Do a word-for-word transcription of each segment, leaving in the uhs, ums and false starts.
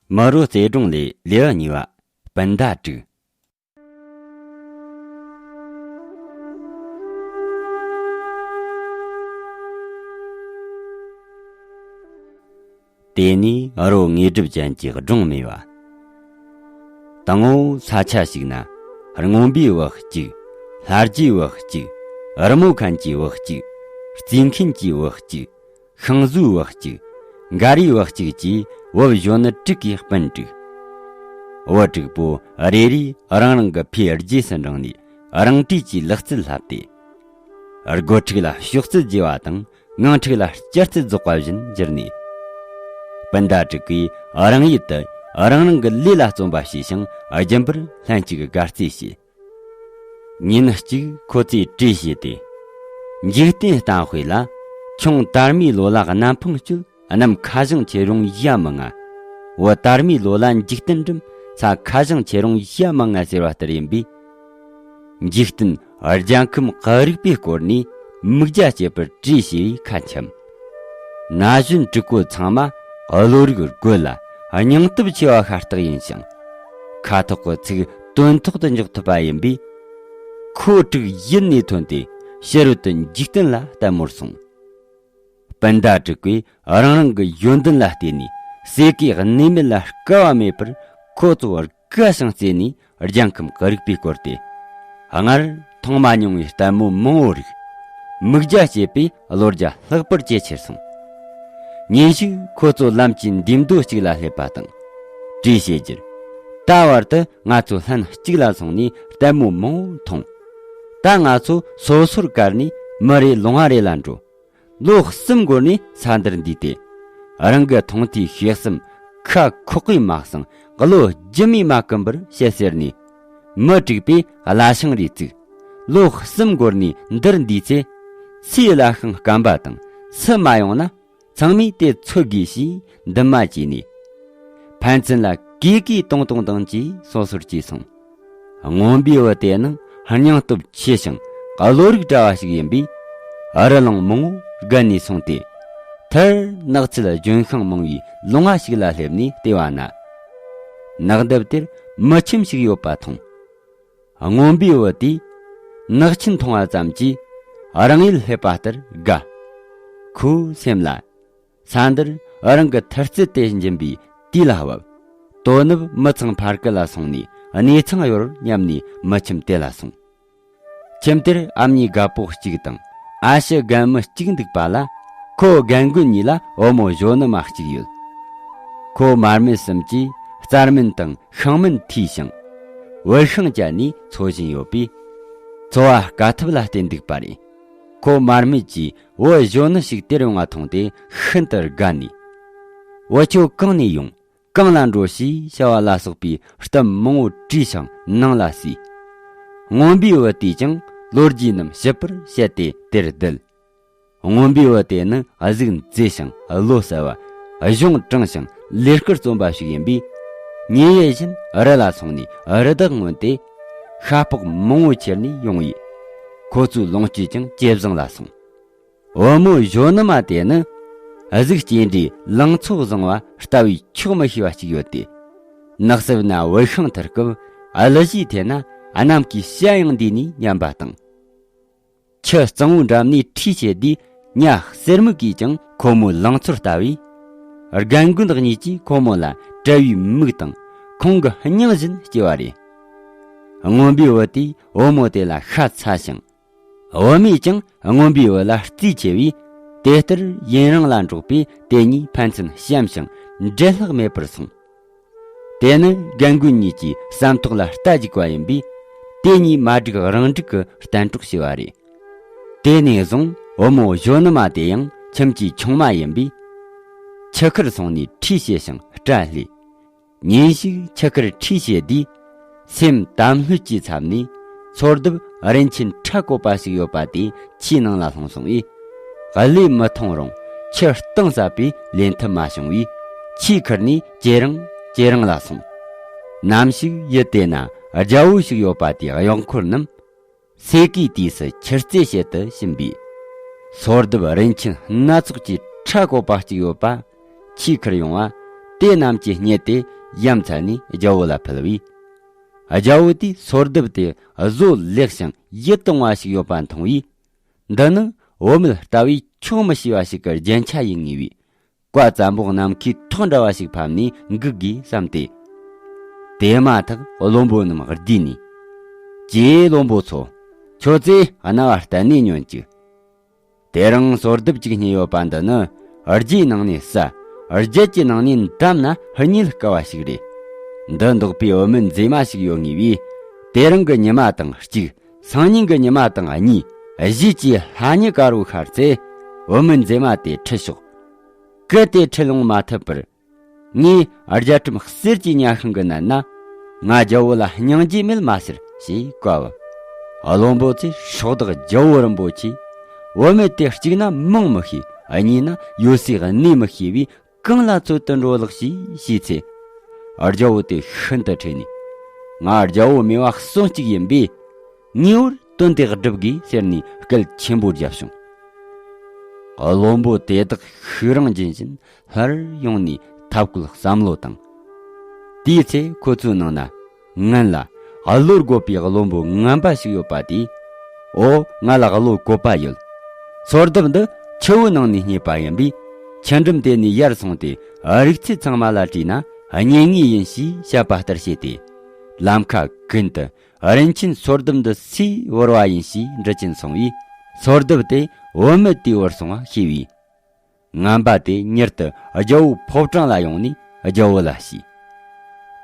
མི་རོ་རྩེ་སྒྲུང་ལས་ལེའུ་གཉིས་པ། སྤུན་ཟླ་དྲུག་དེ་ནས་རོ་དངོས་གྲུབ་ཅན་གྱི་སྒྲུང་སྨྲས་པ། དང་པོ་ས་ཆ་ཞིག་ན་སྔོན་པོའི་བུ་གཅིག། ལྷ་རྗེའི་བུ་གཅིག། རི་མོ་མཁན་གྱི་བུ་གཅིག། རྩིས་མཁན་གྱི་བུ་གཅིག། ཤིང་བཟོའི་བུ་གཅིག། འགའ་རེའི་བུ་གཅིག་བཅས་བུ་གཞོན་ནུ་དྲུག་གིས་སྤུན་དྲུག་བུ་དྲུག་པོ་རེ་རེས་རང་རང་གི་ཕའི་རྗེས་སུ་འབྲངས་ནས་རང་གྲས་ཀྱི་ལག་རྩལ་བསླབས་ཏེ། སྒོ་ཕྲུག་ལ་གཤོག་རྩལ་རྒྱས་པ་དང་ངང་ཕྲུག་ལ་སྐྱ་རྩལ་རྫོགས་པ་བཞིན་གྱུར་ནས། སྤུན་ཟླ་དྲུག་གིས་རང་ཡུལ་དུ་རང་རང་གི་ལས་ལ་བརྩོན་པ་བྱས་ཤིང་རྒྱུན་པར་ལྷན་ཅིག་དགའ་རྩེ་བྱས། ཉིན་གཅིག་ཁོ་ཚོས་གྲོས་བྱས་ཏེ། འཇིག་རྟེན་གཏམ་དཔེ་ལ། ཆུང་དར་མའི་ལོ་ལ་གནམ་འཕང་སྐྱོད། གནམ་ཁ་བཞེངས་ཆེ་རུང་ཡ་མི་ང་། བུ་དར་མའི་ལོ་ལ་འཇིག་རྟེན་འགྲིམ། ས་ཁ་བཞེངས་ཆེ་རུང་ཡ་མི་ང་ཟེར་བ་ལྟར་ཡིན་པས། འཇིག་རྟེན་རྒྱལ་ཁམས་ག་རིག་པའི་སྐོར་ནས་མིག་རྒྱ་བསྐྱེད་པར་གྲོས་བྱས་པས་ཁ་འཆམ། ན་གཞོན་དྲུག་པོ་ཚང་མ་བློ་རིག་རྒོད་ལ་སྙིང་སྟོབས་ཆེ་བ་ཤ་སྟག་ཡིན་ཞིང་། ཁ་ཐོག་གི་ཚིག་དོན་ཐོག་ཏུ་འཇོག་ཐུབ་པ་ཡིན་པས། ཁོ་དྲུག་ཡུལ་ནས་ཐོན་ཏེ་ཕྱི་རོལ་དུ་འཇིག་རྟེན་ལ་ལྟད་མོར་སོང་། སྤུན་ཟླ་དྲུག་གིས་རང་རང་གི་ཡོན་ཏན་ལ་བརྟེན་ནས་ཟས་གོས་གནས་མལ་ལ་དཀའ་བ་མེད་པར་ཁོ་ཚོ་དགའ་ཞིང་རྩེ་ནས་རྒྱལ་ཁམས་ག་རིག་པའི་སྐོར་ཏེ། སྔར་མཐོང་མ་མྱོང་བའི་ལྟད་མོ་མང་བོ་རིག་མིག་རྒྱ་བསྐྱེད་པས་བློ་རྒྱ་ལྷག་པར་ཇེ་ཆེར་སོང་། ཉིན་ཞིག་ཁོ་ཚོ་ལམ་གྱི་འདེམས་སྡོད་ཅིག་ལ་སླེབས་པ་དང་། གྲོས་བྱེད་རྒྱུར། ད་བར་དུ་ང་ཚོ་ལྷན་གཅིག་ལ་སོང་ནས་ལྟད་མོ་མང་བོ་མཐོང་། ད་ང་ཚོ་སོ་སོར་བཀར་ནས་མི་རེ་ལུང་བ་རེ་ལ་འགྲོ། ལོ་གསུམ་འགོར་ནས་ས་འདིར་འདུས་ཏེ། རང་གི་མཐོང་ཐོས་ཤེས་གསུམ་ཁ་ཁོག་གིས་མ་གསང་བློ་རྒྱུ་མས་མ་བསྐུམ་པར་བཤད་ཟེར་ནས། མི་དྲུག་པས་བླ་ཤིང་རེ་བཙུགས། ལོ་གསུམ་འགོར་ནས་འདིར་འདུས་ཚེ། སའི་བླ་ཤིང་སྐམ་པ་དང་སུ་མ་ཡོང་ན། ཚང་མས་དེ་འཚོལ་དགོས་ཞེས་འདུན་མ་བྱས་ནས། ཕན་ཚུན་ལ་གུས་གུས་གཏོང་གཏོང་དང་བཅས་སོ་སོར་གྱེས་སོང་། རྔོན་པའི་བུ་དེ་ནི་སྙིང་སྟོབས་ཆེ་ཞིང་བློ་རིག་བཀྲ་བ་ཞིག་ཡིན་པས། རི་ལུང་མང་བོ་བརྒལ་ནས་སོང་སྟེ། མཐར་ནགས་ཚལ་ལྗོན་ཤིང་མང་བའི་ལུང་བ་ཞིག་ལ་སླེབས་ནས་བལྟས་པ་ན། ནགས་འདབས་དེར་མི་ཁྱིམ་ཞིག་ཡོད་པ་མཐོང་། རྔོན་པའི་བུ་དེས་ནག་ཆེན་མཐོང་བ་ཙམ་གྱིས་རང་ཡུལ་སླེབས་པ་ལྟར་དགའ། ཁོའི་སེམས་ལ། ས་འདིར་རང་གི་མཐུ་རྩལ་དེ་འབྱིན་པའི་དུས་ལ་བབ། དོ་ནུབ་མི་ཚང་ཕ་གི་ལ་སོང་ནས་གནས་ཚང་ཡོད་སྙམ་ནས་མི་ཁྱིམ་དེ་ལ་སོང་། ཁྱིམ་དེར་ཨ་མྱེས་རྒད་པོ་གཅིག་དང་ཨ་ཞེ་རྒན་མོ་གཅིག་འདུག་པ་ལ། ཁོ་རྒན་རྒོན་གཉིས་ལ་བུ་མོ་གཞོན་ནུ་མ་གཅིག་ཡོད། ཁོ་མར་མེ་གསུམ་གྱིས་རྩྭ་སྨན་དང་ཤིང་སྨན་འཐུས་ཤིང་། བུད་ཤིང་བཅད་ནས་འཚོ་བཞིན་ཡོད་པས། འཚོ་བ་དཀའ་ཐུབ་ལ་བརྟེན་འདུག་པ་རེད། ཁོ་མར་མེ་གྱིས་བུ་གཞོན་ནུ་ཞིག་དེར་ཡོང་བ་མཐོང་སྟེ་ཤིན་ཏུ་དགའ་ནས། བུ་ཁྱོད་གང་ནས་ཡོང་། གང་ལ་འགྲོ་ཞེས་བྱ་བ་ལ་སོགས་པའི་གཏམ་མང་བོ་དྲིས་ཤིང་ནང་ལ་བསུས། རྔོན་པའི་བུ་དེས་ཀྱང་ལོ་རྒྱུས་རྣམས་ཞིབ་པར་བཤད་དེ་དེར་བསྡད། རྔོན་པའི་བུ་དེ་ནི་གཟུགས་མཛེས་ཤིང་བློ་གསལ་བ། གཞུང་དྲང་ཞིང་ལས་ཀར་བརྩོན་པ་ཞིག་ཡིན་པས། ཉིན་རེ་བཞིན་རི་ལ་སོང་ནས་རི་དྭགས་རྔོན་ཏེ། ཤ་ཕོག་མང་བོ་ཁྱེར་ནས་ཡོང་བས། ཁོ་ཚོའི་ལོངས་སྤྱོད་ཀྱང་ཇེ་བཟང་ལ་སོང་། བུ་མོ་གཞོན་ནུ་མ་དེ་ནི་གཟུགས་སྐྱེ་འབྲས་ལང་ཚོ་བཟང་བ་ལྟ་བས་ཆོག་མི་ཤེས་པ་ཞིག་ཡོད་དེ། ནགས་གསེབ་ན་བུད་ཤིང་འཐུ་སྐབས་གླུ་གཞས་འཐེན་ན་གནམ་གྱི་བྱ་ཡང་འདུས་ནས་ཉམས་པ་དང་། ཆུ་གཙང་བོའི་འགྲམ་ནས་ཁྲུས་བྱེད་དུས་ཉ་གསེར་མིག་གིས་ཀྱང་ཁོ་མོའི་ལང་ཚོར་ལྟ་བས། རྒན་རྒོན་གཉིས་ཀྱིས་ཁོ་མོ་ལ་དཔྲལ་བའི་མིག་དང་ཁོང་གི་སྙིང་བཞིན་སྐྱེ་བ་རེད། རྔོན་པའི་བུ་དེས་བུ་མོ་དེ་ལ་ཤ་ཚ་ཞིང་། བུ་མོས་ཀྱང་རྔོན་པའི་བུ་ལ་རྩིས་ཆེ་བས། དེ་ལྟར་ཡུན་རིང་ལ་འགྲོགས་པས་དེ་གཉིས་ཕན་ཚུན་བྱམས་ཤིང་འབྲལ་ལྷག་མེད་པར་སོང་། དེ་ནི་རྒན་རྒོན་གཉིས་ཀྱི་བསམ་ཐོག་ལ་རྟ་རྒྱུག་པ་ཡིན་པས། དེ་གཉིས་མ་བསྒྲིགས་རང་འགྲིག་གི་གཏན་གྲོགས་བྱས་པ་རེད། དེ་ནས་བཟུང་བུ་མོ་གཞོན་ནུ་མ་དེ་ཡང་ཁྱིམ་གྱི་ཆུང་མ་ཡིན་པས། ཆུ་ཁར་སོང་ནས་ཁྲུས་བྱས་ཤིང་སྐྲ་བསླས། ཉིན་ཞིག་ཆུ་ཁར་ཁྲུས་བྱེད་དུས། སེམས་དམ་ལྷོད་ཀྱི་མཚམས་ནས། འཚོ་བརྡབ་རིན་ཆེན་ཕྲ་བཀོད་པ་ཞིག་ཡོད་པ་དེ་ཆུའི་ནང་ལ་ལྷུང་སོང་བས། གློད་མི་ཐོངས་རུང་ཆུ་གཏིང་ཟབ་པས་ལེན་ཐུབ་མ་བྱུང་བས། ཆུའི་ཁུར་ནས་ཇེ་རིང་ཇེ་རིང་ལ་སོང་། ནམ་ཞིག་ཡུལ་དེ་ན་རྒྱལ་པོ་ཞིག་ཡོད་པ་དེའི་གཡོག་འཁོར་རྣམས། ཟས་གོས་དུས་སུ་ཁྱི་རྩེ་བྱེད་དུ་ཕྱིན་པས། འཚོ་བརྡབ་རིན་ཆེན་སྣ་ཚོགས་ཀྱི་ཕྲ་བཀོད་པ་གཅིག་ཡོད་པ། ཆུའི་ཁུར་ཡོང་བ། དེ་རྣམས་ཀྱིས་རྙེད་དེ་ ཡ་མཚན་ནས་རྒྱལ་བོ་ལ་ཕུལ་བས། རྒྱལ་བོ་དེས་སོར་གདུབ་དེ་བཟོ་ལེགས་ཤིང་ཡིད་དུ་འོང་བ་ཞིག་ཡོད་པ་མཐོང་བས། འདི་ནི་བུད་མེད་ལྟ་བུའི་ཆོག་མི་ཤེས་པ་ཞིག་གི་རྒྱན་ཆ་ཡིན་ངེས་པས། བཀའ་བཙན་པོ་ནམ་མཁའི་ཐོག་འདྲ་བ་ཞིག་ཕབ་ནས་འགུགས་དགོས་བསམ་སྟེ། དེ་མ་ཐག་བློན་པོ་རྣམས་བསྡུས་ནས། ཀྱེ་བློན་པོ་ཚོ། ཁྱོད་ཚོས་རྣ་བ་གཏད་ནས་ཉོན་ཅིག། དེ་རིང་སོར་གདུབ་ཅིག་རྙེད་ཡོད་པ་འདི་ནི། རྒྱུའི་ནང་ནས་ཟ། རྒྱུད་ཀྱི་ནང་ནས་འདམ་ན་རྙེད་དཀའ་བ་ཞིག་རེད། འདི་འདོགས་པའི་བུད་མེད་མཛེས་མ་ཞིག་ཡོད་ངེས་པས། དེ་རིང་གི་ཉི་མ་དང་གཅིག། སང་ཉིན་གྱི་ཉི་མ་དང་གཉིས། གཞེས་ཀྱི་ལྷ་ཉི་དཀར་བོའི་ཤར་ཚེ། བུད་མེད་མཛེས་མ་དེ་ཁྲིད་ཤོག། གལ་ཏེ་ཁྲིད་ལོང་མ་ཐུབ་པར། ངས་རྒྱལ་ཁྲིམས་གསེར་གྱི་ཉ་ཤིང་གི་མནན་ན། ང་རྒྱལ་བོ་ལ་སྙིང་རྗེ་མེད་མ་ཟེར་ཞེས་བཀའ་བབས། བློན་པོ་ཚོས་སྲོག་བདག་རྒྱལ་བོ་རིན་པོ་ཆེ། བུད་མེད་དེ་གཅིག་ན་མིང་མི་ཤེས། གཉིས་ན་ཡོད་སའི་གནས་མི་ཤེས་པས། གང་ལ་འཚོལ་དུ་འགྲོ་ལགས་ཞེས་ཞུས་ཚེ། རྒྱལ་བོ་དེ་ཤིན་ཏུ་ཁྲོས་ནས། ང་རྒྱལ་བོ་མེས་པ་གསུམ་གཅིག་ཡིན་པས། ངེས་པར་དོན་དེ་སྒྲུབ་དགོས་ཟེར་ནས་སྐད་ཆེན་པོ་བརྒྱབ་བྱུང་། བློན་པོ་དེ་དག་ཤུགས་རིང་འབྱིན་བཞིན་སླར་ཡོང་ནས་ཐབས་བཀོད་བསམ་བློ་བཏང་། དེའི་ཚེ་ཁོ་ཚོའི་ནང་ན། ངན་ལ་གློ་དགོད་པའི་བློན་པོ་ངན་པ་ཞིག་ཡོད་པ་དེས། འོ། ང་ལ་གློ་བཀོད་པ་ཡོད། སོར་གདུབ་འདི་ཆུ་བོའི་ནང་ནས་རྙེད་པ་ཡིན་པས། ཆུ་འགྲམ་དེ་ནས་ཡར་སོང་སྟེ་རིག་རྩལ་ཚང་མ་ལ་དྲིས་ན་རྙེད་ངེས་ཡིན་ཞེས་བཤད་པ་ལྟར་བྱས་ཏེ། ལམ་ཁ་ཀུན་ཏུ་རིན་ཆེན་སོར་གདུབ་འདི་སུས་བོར་བ་ཡིན་ཞེས་འདྲི་ཅིང་སོང་བས། སོར་གདུབ་དེ་བུད་མེད་དེས་བོར་སོང་བ་ཤེས་པས། ངན་པ་དེ་མྱུར་དུ་རྒྱལ་བོའི་ཕོ་བྲང་ལ་ཡོང་ནས་རྒྱལ་བོ་ལ་ཞུས།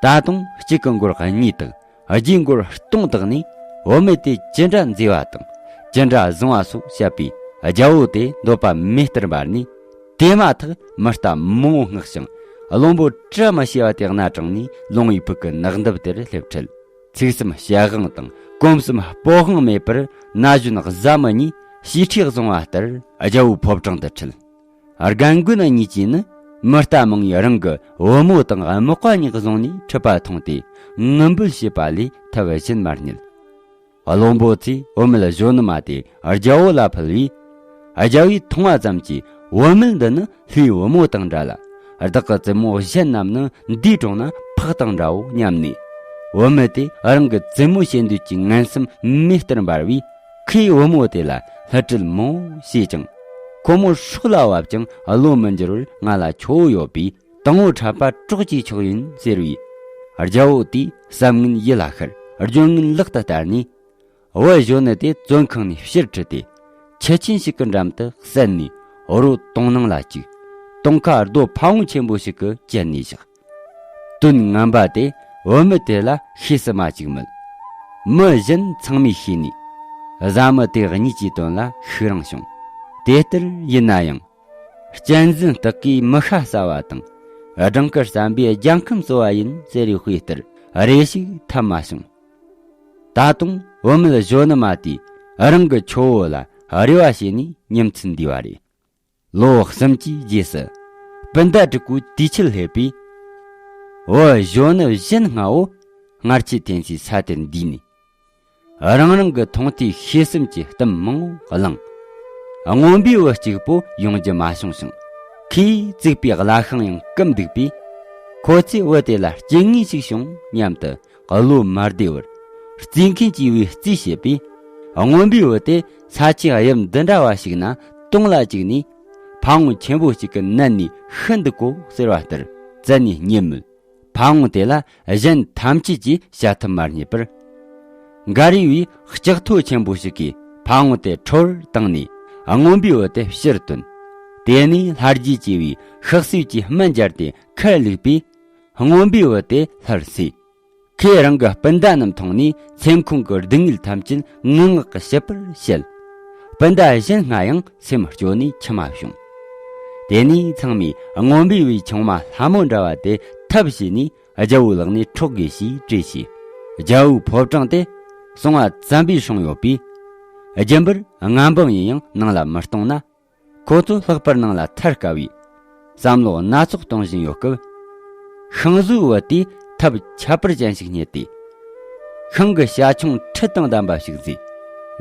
ད་དུང་གཅིག་གི་མགོར་གཉིས་དང་བརྒྱའི་མགོར་སྟོང་བཏགས་ནས། བུད་མེད་དེ་ཅི་འདྲ་མཛེས་པ་དང་ཅི་འདྲ་བཟང་བ་སོགས་བཤད་པས། རྒྱལ་བོ་དེ་འདོད་པ་མེ་ལྟར་འབར་ནས། དེ་མ་ཐག་མི་རྟ་མང་བོ་མངགས་ཤིང་། བློན་པོ་བཀྲ་མི་ཤིས་པ་དེ་སྣ་དྲངས་ནས་ལོང་བའི་ཕུག་གི་ནགས་འདབས་དེར་སླེབས་འཕྲལ། ཚིག་གསུམ་ཞལ་དབང་དང་གོམ་གསུམ་སྤོ་དབང་མེད་པར་ན་གཞོན་བཟའ་མི་གཉིས་ཞེ་ཁྲིད་བཟུང་བ་ལྟར་རྒྱལ་བོའི་ཕོ་བྲང་དུ་ཁྲིད། རྒན་རྒོན་གཉིས་ཀྱིས་ནི་མི་རྟ་མང་བས་རང་གི་བུ་མོ་དང་རྨོག་པ་གཉིས་བཟུང་ནས་ཁྲིད་པ་མཐོང་སྟེ་ངུ་འབོད་བྱེད་པ་ལས་ཐབས་གཞན་མ་རྙེད། བློན་པོ་ཚོས་བུད་མེད་གཞོན་ནུ་མ་དེ་རྒྱལ་བོ་ལ་ཕུལ་བས། རྒྱལ་བོས་མཐོང་བ་ཙམ་གྱིས། བུད་མེད་འདི་ནི་ལྷའི་བུ་མོ་དང་འདྲ་ལ། བདག་གི་བཙུན་མོ་གཞན་རྣམས་ནི་འདིའི་དྲུང་ན་ཕག་དང་འདྲའོ་སྙམ་ནས། བུད་མེད་དེ་རང་གི་བཙུན་མོ་བྱེད་འདོད་ཀྱི་ངན་སེམས་མེ་ལྟར་འབར་བས། ཁོས་བུ་མོ་དེ་ལ་བསླུ་བྲིད་མང་བོ་བྱས་ཀྱང་། ཁོ་མོ་སྲོག་ལ་བབ་ཀྱང་བློ་མི་འགྱུར་བར་ང་ལ་ཁྱོ་བོ་ཡོད་པས། དང་པོ་འཕྲད་པ་གྲོགས་བྱེད་ཆོག་ཡིན་ཟེར་བས། རྒྱལ་བོ་དེས་བསམ་ངན་ཡིད་ལ་ཤར། སྦྱོར་ངན་ལག་ཏུ་བསྟར་ནས། བུ་གཞོན་ནུ་དེ་བཙོན་ཁང་ནས་ཕྱིར་ཁྲིད་དེ། ཆུ་ཆེན་ཞིག་གི་འགྲམ་དུ་བསལ་ནས་རོ་དོང་ནང་ལ་བཅུག། དོང་ཁ་རྡོ་ཕ་བོང་ཆེན་པོ་ཞིག་གིས་བཅད་ནས་བཞག། དོན་ངན་པ་དེ་བུད་མེད་དེ་ལ་ཤེས་སུ་མ་བཅུག་མོད། མི་གཞན་ཚང་མས་ཤེས་ནས། བཟའ་མི་དེ་གཉིས་ཀྱི་དོན་ལ་ཤུགས་རིང་བྱུང་། དེ་ལྟར་ཡིན་ན་ཡང་། གཅན་གཟན་སྟག་གིས་མི་ཤ་ཟ་བ་དང་། སྦྲང་དཀར་ཟམ་པས་རྒྱལ་ཁམས་གསོ་བ་ཡིན་ཟེར་བའི་དཔེ་ལྟར་རེ་ཞིག་ཐབས་མ་བྱུང་། ད་དུང་བུད་མེད་གཞོན་ནུ་མ་དེས་རང་གི་ཁྱོ་བོ་ལ་རེ་བ་བྱས་ནས་ཉིན་མཚན་འདས་པ་རེད། ལོ་གསུམ་གྱི་རྗེས་སུ་སྤུན་ཟླ་དྲུག་པོའི་དུས་ཆད་སླེབས་པས། བུ་གཞོན་ནུ་གཞན་ལྔ་བོ་སྔར་ཆད་འཐེན་སའི་ས་དེར་འདུས་ནས། རང་རང་གི་མཐོང་ཐོས་ཤེས་གསུམ་གྱི་གཏམ་མང་བོ་བླངས། རྔོན་པའི་བུ་གཅིག་པོ་ཡོང་རྒྱུ་མ་བྱུང་ཞིང་། ཁོས་བཙུགས་པའི་གླ་ཤིང་ཡང་སྐམ་འདུག་པས། ཁོ་ཚོས་བུ་དེ་ལ་རྐྱེན་ངན་ཞིག་བྱུང་སྙམ་དུ་བློ་མ་བདེ་བར། རྩིས་མཁན་གྱིས་བུའི་རྩིས་བྱས་པས། རྔོན་པའི་བུ་དེ་ས་ཆའི་དབྱིབས་འདི་འདྲ་བ་ཞིག་ན་དོང་ལ་བཅུག་ནས། ཕ་བོང་ཆེན་པོ་ཞིག་གི་མནན་ནས་ཤི་འདུག་གོ་ཟེར་བ་ལྟར་བཙལ་ནས་རྙེད་མོད། ཕ་བོང་དེ་ལ་གཞན་ཐམས་ཅད་ཀྱིས་བྱ་ཐབས་མ་རྙེད་པར། མགར་བའི་བུས་ལྕགས་ཐོ་ཆེན་པོ་ཞིག་གིས་ཕ་བོང་དེ་ཁྲོ་བར་བཏང་ནས། རྔོན་པའི་བུ་དེ་ཕྱིར་བཏོན། དེ་ནས་ལྷ་རྗེ་བཅས་པའི་ཤག་སེར་གྱིས་སྨན་སྦྱར་ཏེ་ཁར་བླུགས་པས། རྔོན་པའི་བུ་དེ་སླར་སོས། ཁོས་རང་གི་སྤུན་ཟླ་རྣམས་མཐོང་ནས་སེམས་ཁོང་གི་སྡུག་བསྔལ་ཐམས་ཅད་ངུ་ངག་གིས་ཞིབ་པར་བཤད། སྤུན་ཟླ་གཞན་ལྔ་ཡང་སེམས་སྐྱོ་ནས་མཆི་མ་བྱུང་། དེ་ནས་ཚང་མས་རྔོན་པའི་བུའི་ཆུང་མ་ལྷ་མོ་འདྲ་བ་དེ་ཐབས་བྱས་ནས་རྒྱལ་བོའི་ལག་ནས་འཕྲོག་དགོས་ཞེས་གྲོས་བྱས། རྒྱལ་བོའི་ཕོ་བྲང་དེ་སྲུང་བ་བཙན་པོས་སྲུང་ཡོད་པས། རྒྱུན་པར་མངའ་འབངས་ཡིན་ཡང་ནང་ལ་མི་གཏོང་ན། ཁོ་ཚོ་ལྷག་པར་ནང་ལ་ཐར་དཀའ་བས། བསམ་བློ་སྣ་ཚོགས་གཏོང་བཞིན་ཡོད་སྐབས། ཤིང་བཟོའི་བུ་དེས་ཐབས་ཁྱད་པར་ཅན་ཞིག་རྙེད་དེ། ཤིང་གི་བྱ་ཁྱུང་ཁྲི་དང་ལྡན་པ་ཞིག་མཛེས།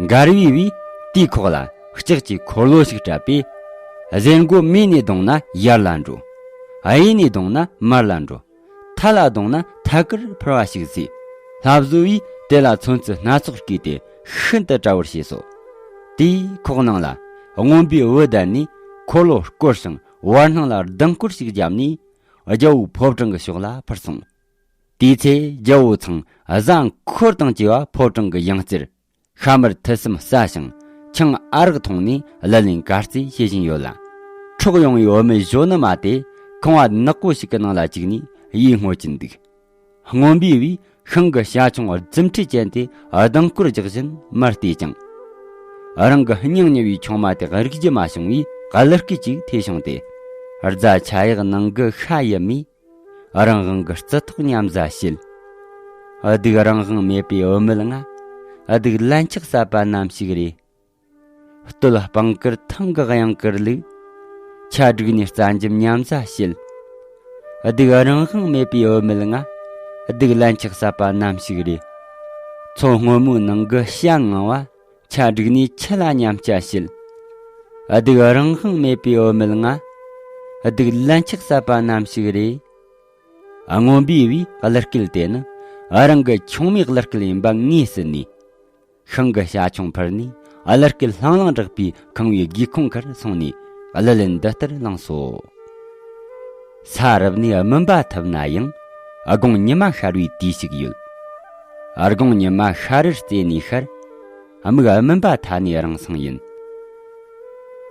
མགར་བའི་བུས་དེའི་ཁོག་ལ་ལྕགས་ཀྱི་འཁོར་ལོ་ཞིག་བྲབས་པས། གཟེར་མགོ་མེ་ནས་བརྡུངས་ན་ཡར་ལ་འགྲོ། གཡས་ནས་བརྡུངས་ན་མར་ལ་འགྲོ། ཐལ་ལ་བརྡུངས་ན་ཐད་ཀར་འཕུར་བ་ཞིག་བཟོས། ལྷ་བཟོ་བས་དེ་ལ་ཚོན་རྩི་སྣ་ཚོགས་བཀོས་ཏེ་ཤིན་ཏུ་བཀྲ་བར་བྱས་སོ། དེའི་ཁོག་ནང་ལ་རྔོན་པས་བུ་བསྡད་ནས་འཁོར་ལོ་བསྐོར་ཞིང་བར་སྣང་ལ་ལྡིང་སྐོར་ཞིག་བརྒྱབ་ནས། རྒྱལ་པོའི་ཕོ་བྲང་གི་ཕྱོགས་ལ་འཕུར་སོང་། དེའི་ཚེ་རྒྱལ་པོ་ཚང་གཟའ་འཁོར་དང་བཅས་པ་ཕོ་བྲང་གི་ཡང་རྩེར་ཤ་མར་ཐུད་གསུམ་ཟ་ཞིང་ཆང་ཨ་རག་འཐུང་ནས་གླུ་ལེན་གར་རྩེད་བྱེད་བཞིན་ཡོད་ལ། འཕྲོག་ཡོང་བའི་བུད་མེད་གཞོན་ནུ་མ་དེ་ཁང་བ་ནག་པོ་ཞིག་གི་ནང་ལ་བཅུག་ནས་ཡིད་སྨོན་གྱིན་འདུག། རྔོན་པས་བས་ཤིང་གི་བྱ་ཆུང་རྫུ་འཕྲུལ་ཅན་དེ་ལྡིང་སྐོར་རྒྱག་བཞིན་མར་བལྟས་ཀྱང་། རང་གི་སྙིང་ཉེ་བའི་ཆུང་མ་དེ་རིག་རྒྱུ་མ་བྱུང་བས་གླུ་སྐད་ཅིག་ཐོས་བྱུང་སྟེ། རྫ་ཆ་གཡག་ནང་གི་ཤ་ཡི་མས། རང་དབང་གི་རྩི་ཐོག་མཉམ་བཟའ་བྱེད། སྡུག་རང་དབང་མེད་པའི་བུད་མེད་ང་། སྡུག་ལན་ཆགས་བསད་པ་ནམ་ཞིག་རེད། སྟོད་སྤང་དཀར་ཐང་གི་གཡང་དཀར་ལུག། ཆ་དྲུག་ནས་རྩྭ་འཇམ་མཉམ་བཟའ་བྱེད། སྡུག་རང་དབང་མེད་པའི་བུད་མེད་ང་། སྡུག་ལན་ཆགས་བསད་པ་ནམ་ཞིག་རེད། མཚོ་སྔོན་མོའི་ནང་གི་བྱ་ངང་བ། ཆ་དྲུག་ནས་ཆུ་ལ་མཉམ་སྤྱད་བྱེད། སྡུག་རང་དབང་མེད་པའི་བུད་མེད་ང་། སྡུག་ལན་ཆགས་བསད་པ་ནམ་ཞིག་རེད། རྔོན་པས་བས་གླུ་སྐད་དེ་ནི་རང་གི་ཆུང་མའི་གླུ་སྐད་ཡིན་པ་ངེས་ཟིན་ནས། ཤིང་གི་བྱ་ཆུང་འཕུར་ནས་གླུ་སྐད་ལྷང་ལྷང་བསྒྲགས་པའི་ཁང་བའི་སྒེའུ་ཁུང་ཁར་སོང་ནས་གླུ་ལེན་འདི་ལྟར་བླངས་སོ། ས་རུབ་ནས་སྨིན་པ་ཐུབ་ན་ཡང་། དགུང་ཉི་མ་ཤར་བའི་དུས་ཤིག་ཡོད། དགུང་ཉི་མ་ཤར་རི་རྩེ་ནས་ཤར། མིག་སྨིན་པ་ཐ་ནས་རིང་སང་ཡིན།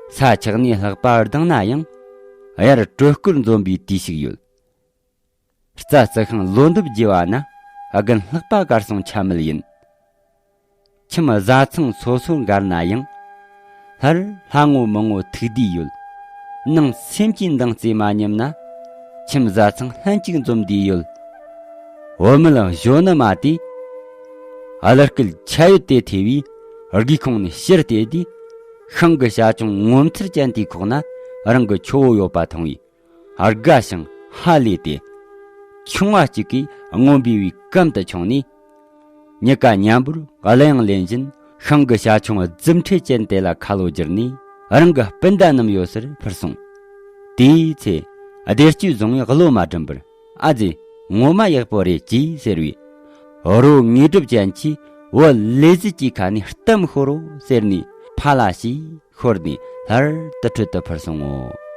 ས་ཆགས་ནས་ལྷགས་པ་ལྡང་ན་ཡང་། དབྱར་དྲོད་སྐོར་འཛོམས་པའི་དུས་ཤིག་ཡོད། རྩྭ་རྩི་ཤིང་ལོ་འདབ་རྒྱས་པ་ན་དགུན་ལྷགས་པ་གར་སོང་ཆ་མེད་ཡིན། ཁྱིམ་བཟའ་ཚང་སོ་སོར་འགར་ན་ཡང་། སླར་ལྷ་ངོ་མི་ངོ་ཐུག་དུས་ཡོད། ནང་སེམས་ཀྱི་འདང་རྩེ་མ་ཉམས་ན། ཁྱིམ་བཟའ་ཚང་ལྷན་ཅིག་འཛོམས་དུས་ཡོད། བུད་མེད་གཞོན་ནུ་མ་དེས། གླུ་སྐད་ཆ་ཡོད་དེ་ཐོས་པས་སྒེའུ་ཁུང་ནས་ཕྱིར་བལྟས་དུས། ཤིང་གི་བྱ་ཆུང་ངོ་མཚར་ཅན་དེའི་ཁོག་ན་རང་གི་ཆུ་བོ་ཡོད་པ་མཐོང་བས། དགའ་ཞིང་ཧ་ལས་ཏེ། ཆུང་བ་གཅིག་གིས་རྔོན་པའི་བས་གམ་དུ་མཆོངས་ནས། གཉིས་ཀ་མཉམ་པོར་གླུ་དབྱངས་ལེན་བཞིན་ཤིང་གི་བྱ་ཆུང་རྫུ་འཕྲུལ་ཅན་དེ་ལ་ཁ་ལོ་བསྒྱུར་ནས་རང་གི་སྤུན་ཟླ་རྣམས་ཡོད་སར་འཕུར་སོང་། དེའི་ཚེ་བདེ་སྐྱིད་བཟུང་བས་བློ་མ་བསྒྲིམས་པར། ཨ་ཙི། ངོ་མ་ཡག་པོ་རེད་ཅེས་ཟེར་བས། རོ་དངོས་གྲུབ་ཅན་གྱིས་བུ་ལས་ཟིལ་གྱི་ཁ་ནས་གཏམ་ཤོར་རོ་ཟེར་ནས་ཕ་ལ་ཞེས་ཤོར་ནས་སླར་དུར་ཁྲོད་དུ་འཕུར་སོང་ངོ་།